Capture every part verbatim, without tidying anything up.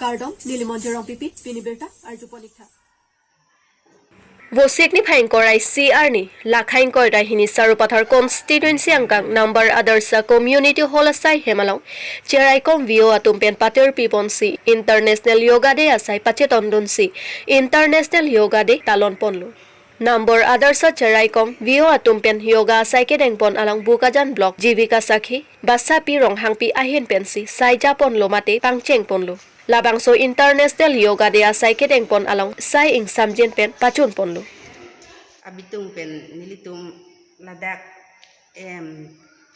Kardom, neli Monjir Rongpipi, pini birta arjupon ik tha. Vosik niphai ingkoi ra isi arni, Lakha ingkoi ra hini Sarupathar constituency angkang number Adarsha Community Hall asai hem along, Cheraikom V O atum pen patirpi ponsi International Yoga Day asai pachetongdunsi International Yoga Day talon ponlo. Number Adarsha Cheraikom V O atum pen yoga asai kedeng pon along Bokajan Block Jibika Sakhi, Basapi Ronghangpi ahin pensi sai japon lo mate pangcheng ponlo. Labangso International Yoga Day asai kedeng pon along sai ingsamjin pen pachun ponlo. Abitung pen nelitum ladak em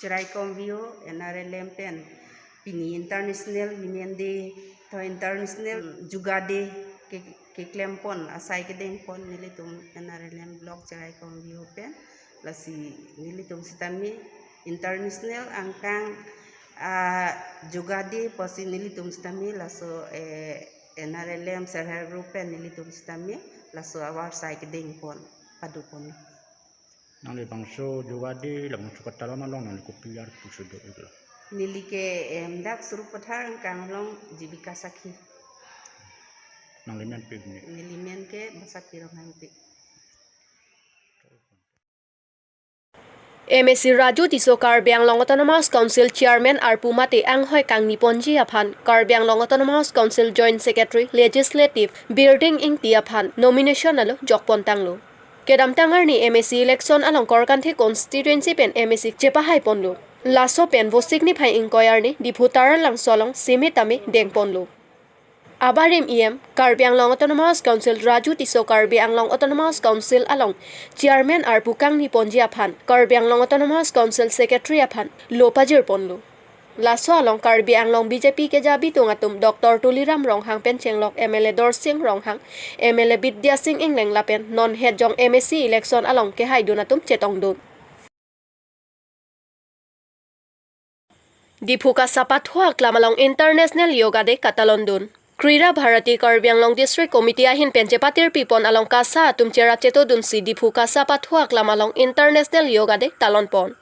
Cheraikom V O N R L M pen pini International Women Day to International Yoga Day ke keklem pon asai kedeng pon nelitum N R L M Block Cheraikom V O pen, lasi nelitum sitame International angkang ah, Yoga Day pusi nelitum sitame laso eh, N R L M Self Help Group pen nelitum sitame laso ahavar asai kedeng pon pado pon. Nangli bangso Yoga Day labangso katalon along nangli kopi arpu si do-iklo? Neli ke em dak Sarupathar angkang along Jibika Sakhi. Nangli men pi ni? Neli men ke Basapi Ronghangpi. M A C Raju Tisso Karbi Anglong Autonomous Council Chairman arpu mate anghoi kangni ponji aphan Karbi Anglong Autonomous Council Joint Secretary Legislative Birding Ingti aphan nomination alo jokpon tanglo. Kedamtang arni M A C election along Korkanthi constituency pen M A C chepahai ponlo. Laso pen Vosik niphai ingkoi arni Diphu Taralangso along seme tame deng ponlo. Abarim E M Karbi Anglong Autonomous Council Raju Tisso Karbi Anglong Autonomous Council along Chairman arpu kangni ponji aphan Karbi Anglong Autonomous Council Secretary aphan lo pajir ponlo. Laso along Karbi Anglong B J P keja abitung atum Doctor Tuliram Ronghang pen chenglok M L A Dorsing Ronghang, M L A Bidya Sing Engleng lapen non het jong M A C election along kehaidun atum chetongdun. Diphu KASA pathu aklam along International Yoga Day katalondun. Krira Bharati Karbi Anglong District Committee ahin pen chepatirpi pon along KASA atum cherap chetodunsi Diphu KASA pathu aklam along International Yoga Day talon pon.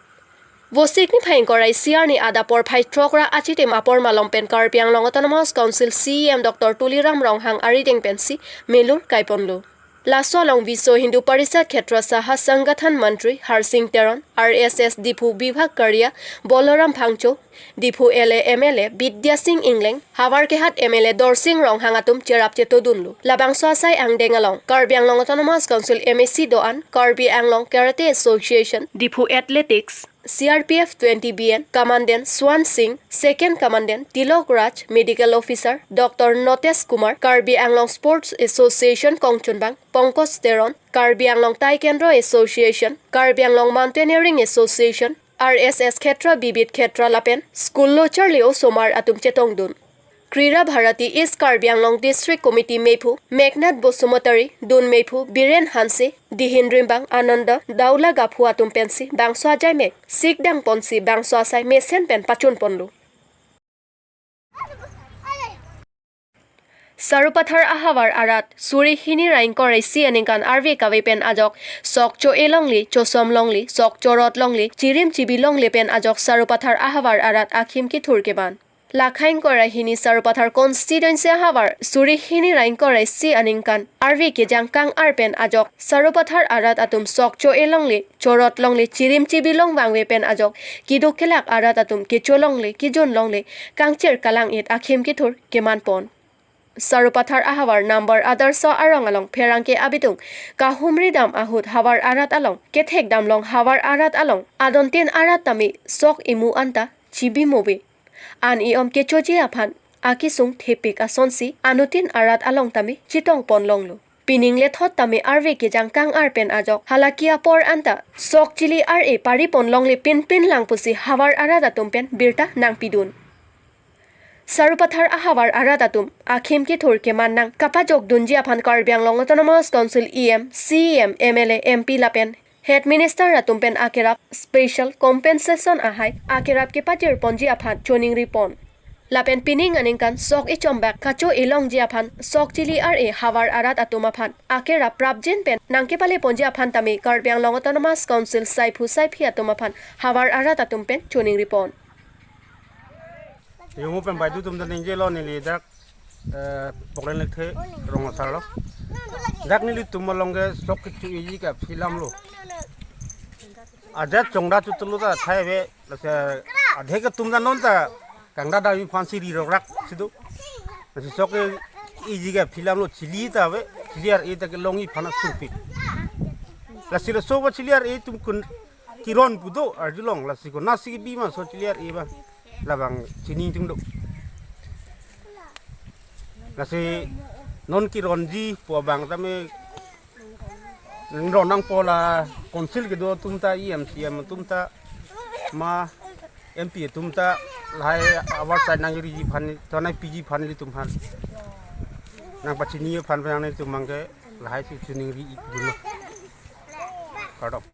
Vosik niphai ingkoi ra isi arni adap porphai throk ra achitim apor malom pen Karbi Anglong Autonomous Council C E M Doctor Tuliram Ronghang arideng pensi melur kaiponlo. Laso along Vishwa Hindu Parishad Khetra Saha Sangathan Mantri Harsing Teron, R S S Diphu Bibhag Karya Balaram Phangcho, Diphu L A M L A Bidya Sing Engleng, Howraghat M L A Dorsing Ronghang atum cherap chetodunlo. Labangso asai angdeng along Karbi Anglong Autonomous Council M A C do-an, Karbi Anglong Karate Association, Diphu Athletics, C R P F twenty B N Commandant Swan Singh, Second Commandant Tilok Raj, Medical Officer Doctor Notesh Kumar, Karbi Anglong Sports Association kongchunbang Pankaj Teron, Karbi Anglong Taekwondo Association, Karbi Anglong Mountaineering Association, R S S Khetra Bibit Khetra lapen school lo charli osomar atum chetongdun. Krira Bharati East Karbi Anglong District Committee mephu Meghnad Basumatary, dun mephu Biren Hanse, dihin rimbang Ananda Daulagaphu atum pensi bangso ajaimek sikdang ponsi bangso asai mesen pen pachun ponlo. Sarupathar ahavar arat suri hini ra ingkoi ra isi aningkan arve kave pen ajok sok cho-e longle, chosom longle, sok chorot longle, chirim chibi longle pen ajok Sarupathar ahavar arat akhim kithur keman. Lakha ingkoi ra hini Sarupathar constituency ahavar suri hini ra ingkoi ra isi aningkan arve kejang kang-ar pen ajok Sarupathar arat atum sok cho-e longle, chorot longle, chirim chibi long vangve pen ajok keduk kelak arat atum kecho longle, kejun longle, kangchir kalang-it akhim kithur keman pon. Sarupathar ahavar number Adarsha arong along pherangke abitung kahumri dam ahut havar arat along, kethek dam long havar arat along adontin arat tame sok imu anta chibi move. An i-om kechoji aphan akesung thepik asonsi anuttin arat along tame chetong pon longlo. Pining lethot tame arve kejang kang-ar pen ajok halaki apor anta sok chili ar-e pari pon longle pinpin lang pusi havar arat atum pen birta nangpidun. Sarupathar ahavar arat atum akhim kithur keman nang kapajok dunji aphan Karbi Anglong Autonomous Council E M, C E M, M L A, M P lapen Head Minister atum pen akerap special compensation ahai akerap kepajir ponji aphan choningri pon. Lapen pining aningkan sok ichombak kacho-e longji aphan sok chili ar-e havar arat atum aphan akerap prapjin pen nangkepale ponji aphan tame Karbi Anglong Autonomous Council saiphu saiphi atum aphan havar arat atum pen choningri pon. Yomo pen baidu atum ta ningjelo, neli dak Eh, Poklen Lekthe rong asar lo. Dak nelitum along ke sok kecho-iji ke aphi alam lo. Ajat chongda chotulu ta thai ave, lasi adhe ke tum ta non ta kangdadam aphan si ri rokrak si do. Lasi sok ke-iji ke aphi alam lo, chili ta ave, chili ar-e ta kelongji aphan asungpik. Lasi laso ba chili ar-e atum kun kiron pu do arjulong, lasi konatsi kebi ma so chili ar-e ba. Labang chini tung do. Lasi non kironji pu abang tame ron nangpo la council kedo atum ta, E M, C E M atum ta, ma M P atum ta, lahai award side nangriji aphan, tonai piji aphan ilitum aphan. Nangpachini aphan nangtum abang ke lahai si choningri ik dun lo. Kardom.